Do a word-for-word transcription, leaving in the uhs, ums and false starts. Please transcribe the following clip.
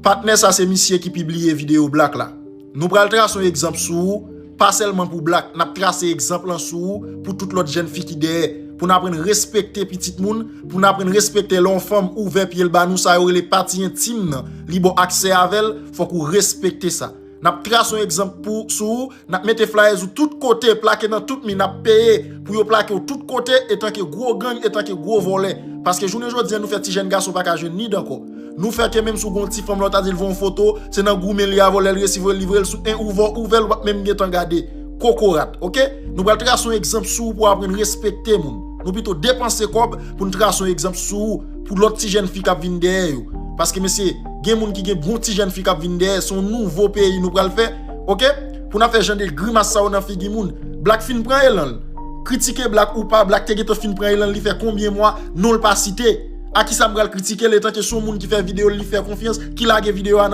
Patnè, sa se misye ki pibliye videyo Black la. Nou pral trase yon egzanp sou ou, pa sèlman pou Black, n ap trase egzanp lan sou ou pou tout lòt jèn fi ki dèyè, pou n aprann respekte pitit moun, pou n aprann respekte lè yon fanm ouvè pye l ba nou, sa yo rele pati entim nan, li ba w aksè avè l, fòk ou respekte sa. N ap trase yon egzanp pou, sou ou, n ap mete flyers ou tout kote, plake nan tout mi, n ap peye pou yo plake w tout kote, etanke gwo gang, etanke gwo vòlè. Paske jounen jodi a, nou fè ti jèn gason pa ka jwenn nid ankò. Nou fè ke menm si w gen yon ti fanm la, w ta di l voye yon foto, se nan goumen li avè w, lè l resi voye l livre l sou en ouvè, ouvè l, w p ap menm gentan gade. Kokorat, oke? Nou pral trase yon egzanp sou ou pou w aprann respekte moun. Nou pito depanse kòb pou n trase yon egzanp sou ou, pou lòt ti jèn fi k ap vin dèyè yo. Paske, mesye, gen moun ki gen bon ti jèn fi k ap vin dèyè, se yon nouvo peyi nou pral fè, oke? Pou n ap fè jan de grimas sa yo nan figi moun. Black fin pran elan l. Kritike Black ou pa, Black te gentan fin pran elan l, li fè konbyen mwa, non l pa site. A kisa m pral kritike l, etanke se yon moun ki fè videyo l, li fè konfyans, ki lage videyo a nan